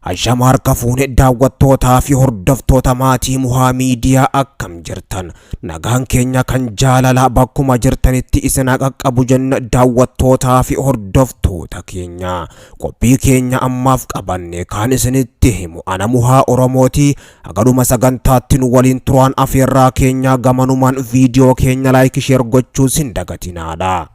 Ashama harka fuune daawwattootaa fi hordoftoota maatii Muhaa Miidiyaa akkam jirtan? Nagaan keenya kan jaalalaa bakkuma jirtanitti isin haa qaqqabu jenna daawwattootaa fi hordoftoota keenya. Qophii keenya ammaaf qabanne kaan isinitti himu ana Muhaa Oromooti. Hagadhuma sagantaatti nu waliin turaan afeerraa keenya gamanumaan viidiyoo keenya like share gochuus hin dagatinaadha.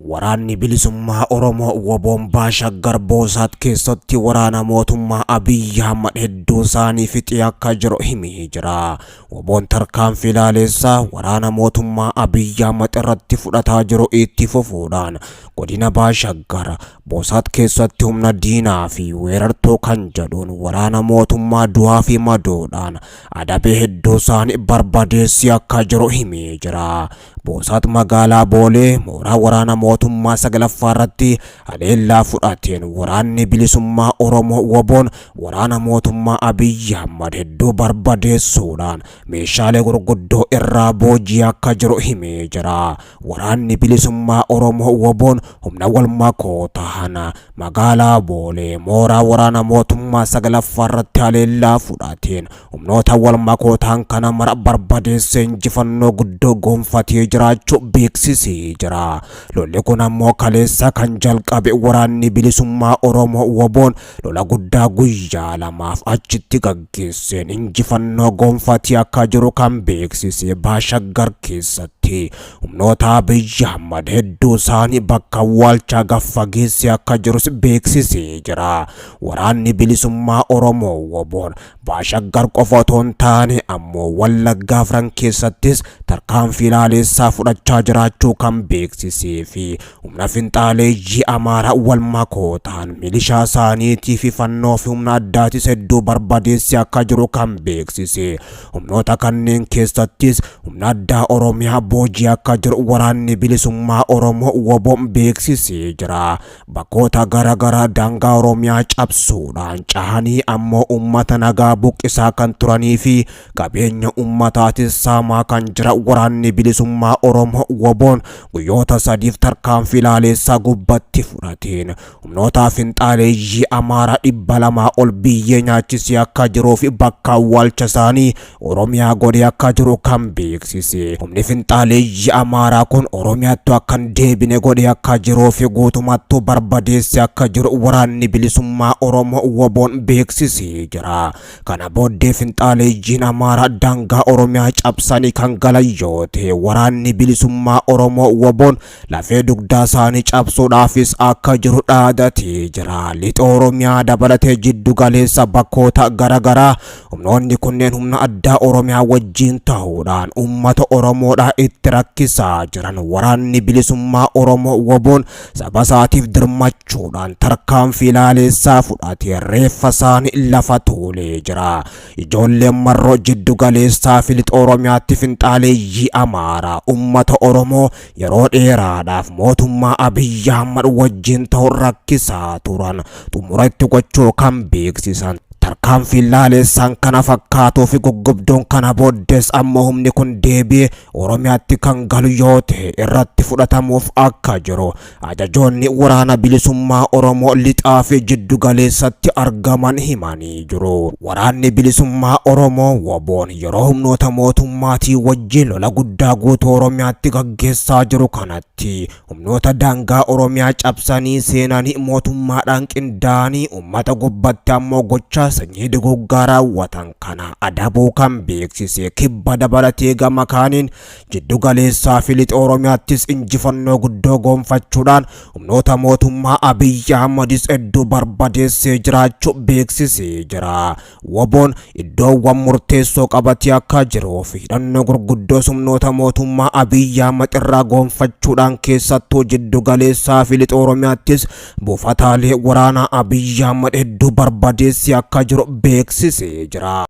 Waraanni Bilisummaa Oromoo WBOn Baashaggar Boosaat keessatti waraana mootummaa Abiyyi Ahmad hedduu isaanii fixee akka jiru himee jira. WBOn tarkaanfii laaleessaa waraana mootummaa Abiyyi Ahmad irratti fudhataa jiru itti fufuudhaan godina Baashaggar Boosaat keessatti humna diinaa fi weerartuu kan jedhuun waraana mootummaa du'aa fi madoodhaan adabee hedduu isaanii barbadeessee akka jiru himee jira. Boosaat magaalaa Boolee mooraa waraana mootummaa 9ffaa irratti haleellaa fudhateen waraanni bilisummaa Oromoo WBOn waraana mootummaa Abiyyi Ahmad hedduu barbadeessuudhaan meeshaalee gurguddoo irraa booji'ee akka jiru himee jira. Waraanni bilisummaa Oromoo WBOn humna wal makoo tahan magaalaa Boolee mooraa waraana mootummaa 9ffaa irratti haleellaa fudhateen humnoota wal makoo tahan kana mara barbadeessee injifannoo guddoo gonfatee jiraachuu beeksisee jira. Lolli kun ammoo kaleessa kan jalqabe waraanni bilisummaa Oromoo WBOn lola guddaa guyyaa lamaaf achitti gaggeesseen injifannoo gonfatee akka jiru kan beeksise Baashaggar keessatti humnoota Abiyyi Ahmad hedduu isaanii bakka awwaalchaa gaffageessee akka jirus beeksisee jira. Waraanni bilisummaa Oromoo WBOn Baashaggar qofa otoo hin taane ammoo Wallaggaa afran keessattis tarkaanfii laaleessaa fudhachaa jiraachuu kan beeksisee fi humna finxaaleeyyii Amaaraa wal makoo ta'an milishaa isaaniitii fi fannoo fi humna addaatis hedduu barbadeessee akka jiru kan beeksise. Humnoota kanneen keessattis humna addaa Oromiyaa boojii akka jiru waraanni bilisummaa Oromoo WBOn beeksisee jira. Bakkoota gara garaa daangaa Oromiyaa cabsuudhaan cahanii ammoo uummata nagaa buqqisaa kan turanii fi qabeenya uummataatis saamaa kan jira waraanni bilisummaa Oromoo WBOn guyyoota sadiif tarkaanfii laaleessaa gubbatti fudhateen humnoota finxaaleeyyii Amaaraa 200 ol biyyee nyaachisee akka jiruu fi bakka awwaalcha isaanii Oromiyaa godhee akka jiru kan beeksise. Humni finxaaleeyyii Amaaraa kun Oromiyaattu akka hin deebine godhee akka jiruu fi guutumattuu barbadeessee akka jiru waraanni bilisummaa Oromoo WBOn beeksisee jira. Kana booddee finxaaleeyyiin Amaaraa daangaa Oromiyaa cabsanii kan galan yoo ta'e waraanni bilisummaa Oromoo WBOn lafee dugdaa isaanii cabsuudhaafis akka jiru dhaadatee jira. Lixa Oromiyaa dabalatee jiddu galeessa bakkoota garaagaraa humnoonni kunneen humna addaa Oromiyaa wajjin ta'uudhaan uummata Oromoodhaa itti rakkisaa jiran waraanni bilisummaa Oromoo WBOn saba isaatiif dirmachuudhaan tarkaanfii laaleessaa fudhatee reeffa isaanii lafa tuulee jira. Ijoolleen Marroo jiddu galeessaa fi lixa Oromiyaatti finxaaleeyyii Amaaraa uummata Oromoo yeroo dheeraadhaaf mootummaa Abiyyi Ahmad wajjin ta'uun rakkisaa turan xumura itti gochuu kan beeksisan. Tarkaanfiin laaleessaan kana fakkaatuu fi goggobdoon kana booddees ammoo humni kun deebi'ee Oromiyaatti kan galu yoo ta'e irratti fudhatamuuf akka jiru ajajoonni waraana bilisummaa Oromoo lixaa fi jiddu galeessatti argaman himanii jiru. Waraanni bilisummaa Oromoo WBOn yeroo humnoota mootummaatii wajjin lola guddaa guutuu Oromiyaatti gaggeessaa jiru kanatti humnoota daangaa Oromiyaa cabsanii seenanii mootummaadhaan qindaa'anii uummata gubbatti ammoo gochaa sanyii duguuggaa raawwatan kana adabuu kan beeksise kibba dabalatee gama kaaniin jiddu galeessaa fi lixa Oromiyaattis injifannoo guddoo goonfachuudhaan humnoota mootummaa Abiyyi Ahmadis hedduu barbadeessee jiraachuu beeksisee jira. WBOn iddoowwan murteessoo qabatee akka jiruu fi hidhannoo gurguddoos humnoota mootummaa Abiyyi Ahmad irraa goonfachuudhaan keessattuu jiddu galeessaa fi lixa Oromiyaattis buufataalee waraanaa Abiyyi Ahmad hedduu barbadeessee akka jiru beeksisee jira.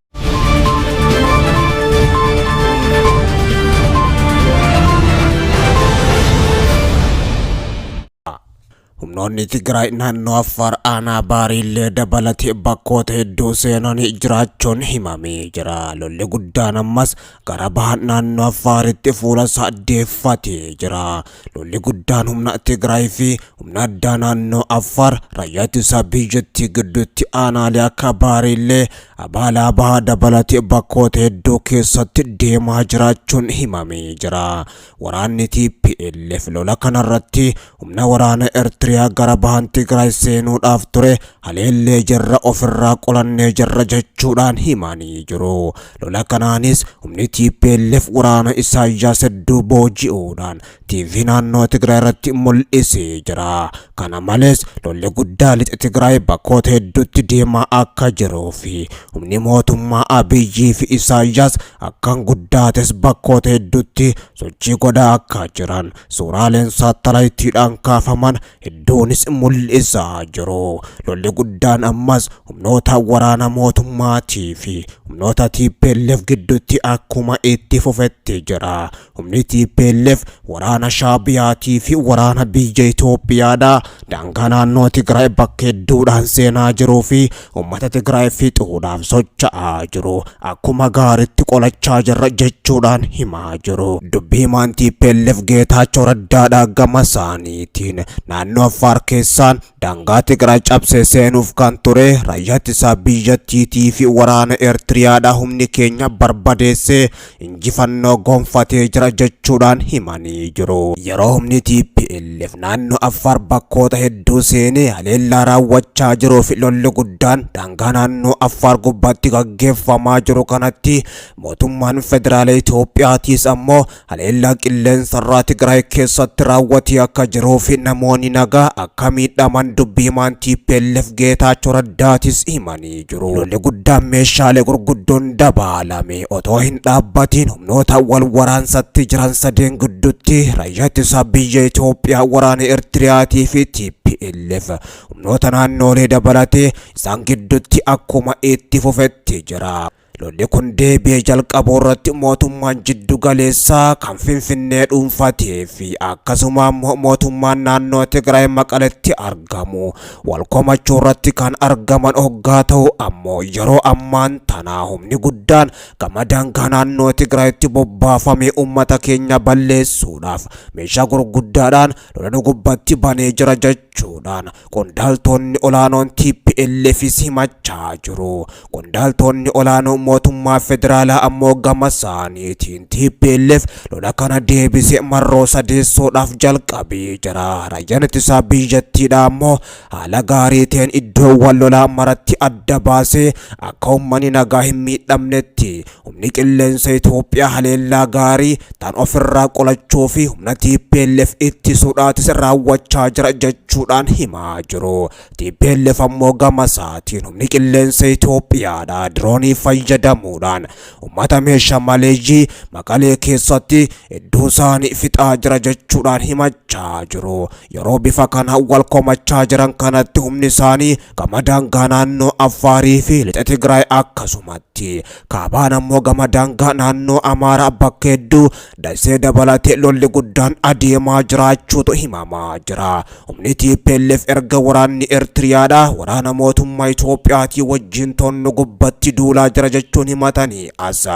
Humnoonni Tigraay naannoo Affaar aanaa Baariillee dabalatee bakkoota hedduu seenanii jiraachuun himamee jira. Lolli guddaan ammas gara baha naannoo Affaaritti fuula isaa deeffatee jira. Lolli guddaan humna Tigraay fi humna addaa naannoo Affaar raayyaa ittisaa biyyattii gidduutti aanaalee akka Baariillee, Abaalaa Bahaa dabalatee bakkoota hedduu keessatti deemaa jiraachuun himamee jira. Waraanni TPLF lola kanarratti humna waraana Ertiriyaa gara bahan Tigraay seenuudhaaf ture haleellee jirra, ofirraa qolannee jirra jechuudhaan himanii jiru. Lola kanaanis humni TPLF waraana Isaayyaas hedduu booji'uudhaan TV naannoo Tigraay irratti mul'isee jira. Kana malees lolli guddaa lixa Tigraay bakkoota hedduutti deemaa akka jiruu fi humni mootummaa Abiyyii fi Isaayyaas akkaan guddaates bakkoota hedduutti sochii godhaa akka jiran suuraaleen saattalaayitiidhaan kaafaman hedduunis mul'isaa jiru. Lolli guddaan ammas humnoota waraana mootummaatii fi humnoota TPLF gidduutti akkuma itti fufetti jira. Humni TPLF waraana Shaabiyaatii fi waraana biyya Itoophiyaadha daangaa naannoo Tigraay bakka hedduudhaan seenaa jiruu fi uummata Tigraay fixuudhaaf socho'aa jiru. Akkuma gaariitti qolachaa jirra jechuudhaan himaa jiru. Dubbii himaan TPLF Geetaachoo Raddaadhaa gama isaaniitiin naannoo Affaar keessaan daangaa Tigraay cabsee seenuuf kan ture raayyaa ittisaa biyyattiitii fi waraana Eertiriyaadha humni keenya barbadeessee injifannoo gonfatee jira jechuudhaan himanii jiru. Yeroo humni TPLF naannoo Affaar bakkoota hedduu seenee haleellaa raawwachaa jiruu fi lolli guddaan daangaa naannoo Affaar gubbaatti gaggeeffamaa jiru kanatti mootummaan federaala Itoophiyaatiis ammoo haleellaa qilleensarraa Tigraay keessatti raawwatee akka jiruu fi namoonni nagaa akka miidhaman dubbii himaan TPLF Geetaachoo Raddaatis himanii jiru. Lolli guddaan meeshaalee gurguddoon dabaalame otoo hin dhaabbatiin humnoota wal waraansatti jiran sadeen gidduutti raayyaa ittisaa biyya Itoophiyaa, waraana Eertiriyaatii fi TPLF humnoota naannoolee dabalatee isaan gidduutti akkuma itti fufetti jira. Lolli kun deebi'ee jalqabuu irratti mootummaan jiddu galeessaa kan Finfinnee dhuunfatee fi akkasuma immoo mootummaan naannoo Tigraay Maqaletti argamu wal komachuu irratti kan argaman hoggaa ta'u, ammoo yeroo ammaan tanaa humni guddaan gama daangaa naannoo Tigraayitti bobbaafamee uummata keenya balleessuudhaaf meeshaa gurguddaadhaan lola nu gubbatti banee jira jechuudhaan qondaaltonni olaanoon TPLFis himachaa jiru. Qondaaltonni olaanoo mootummaa federaalaa ammoo gama isaaniitiin TPLF lola kana deebisee marroo sadeessuudhaaf jalqabee jira. Raayyaan ittisaa biyyattiidha ammoo haala gaarii ta'een iddoowwan lolaa maratti adda baasee akka uummanni nagaa hin miidhamnetti humni qilleensa Itoophiyaa haleellaa gaarii tan ofirraa qolachuu fi humna TPLF ittisuudhaatis raawwachaa jira jechuudhaan himaa jiru. TPLF ammoo gama isaatiin humni qilleensa Itoophiyaadha diroonii fayyadamuudhaan uummata meeshaa maleeyyii Maqalee keessatti hedduu isaanii fixaa jira jechuudhaan himachaa jiru. Yeroo bifa kana wal komachaa jiran kanatti humni isaanii gama daangaa naannoo Affaarii fi lixa Tigraay, akkasumatti kaabaan ammoo gama daangaa naannoo Amaaraa bakka hedduu Dasee dabalatee lolli guddaan adeemaa jiraachuutu himamaa jira. Humni TPLF erga waraanni Eertiriyaadha waraana mootummaa Itoophiyaatii wajjin toonnu gubbatti duulaa jira jechuun himatanii as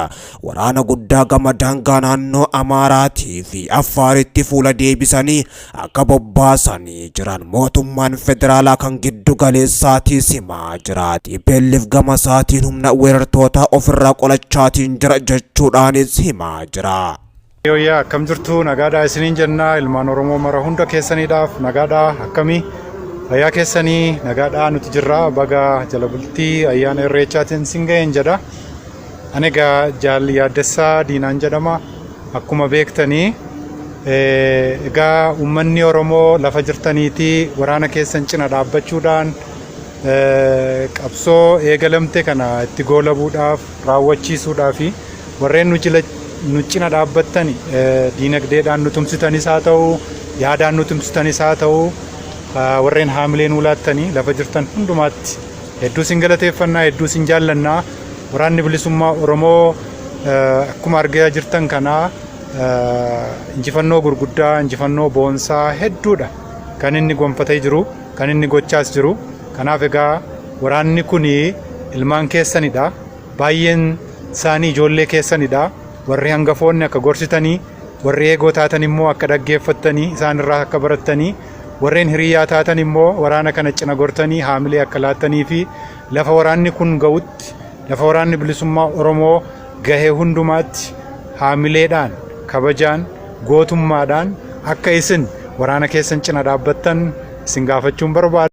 waraana guddaa gama daangaa naannoo Amaaraatii fi Affaaritti fuula deebisanii akka bobbaasanii jiran mootummaan federaalaa kan giddu galeessaatiis himaa jira. TPLF gama isaatiin humna weerartoota ofirraa qolachaatiin jira jechuudhaanis himaa jira. Yooyyaa, akkam jirtu? Nagaadhaa isiniin jenna. Ilmaan Oromoo mara hunda keessaniidhaaf nagaadhaa? Akkamii fayyaa keessanii? Nagaadhaa, nuti jirra. Baga jala bultii ayyaana Irreechaatiin sin ga'een jedha. Ani egaa Jaal Yaaddessaa Diinaan jedhama. Akkuma beektanii egaa uummanni Oromoo lafa jirtaniitii waraana keessan cina dhaabbachuudhaan qabsoo eegalamte kana itti goolabuudhaaf, raawwachiisuudhaaf warreen nu jila nu cina dhaabbattani, diinagdeedhaan nu tumsitanis haa ta'u, yaadaan nu tumsitanis haa ta'u, warreen haamilee nuu laattanii lafa jirtan hundumaatti hedduu sin galateeffannaa, hedduu sin jaallannaa. Waraanni Bilisummaa Oromoo akkuma argaa jirtan kana injifannoo gurguddaa, injifannoo boonsaa hedduudha. kan inni gonfatee jiru, kan inni gochaas jiru. Kanaaf egaa waraanni kun ilmaan keessanidha. Baay'een isaanii ijoollee keessanidha. Warri hangafoonni akka gorsitanii, warri eegoo taatan immoo akka dhaggeeffattanii isaan irraa akka barattanii, warreen hiriyyaa taatan immoo waraana kana cina gortanii haamilee akka laattanii fi lafa waraanni kun ga'utti, lafa waraanni bilisummaa Oromoo gahe hundumaatti haamileedhaan, kabajaan, gootummaadhaan akka isin waraana keessan cina dhaabbattan isin gaafachuun barbaada.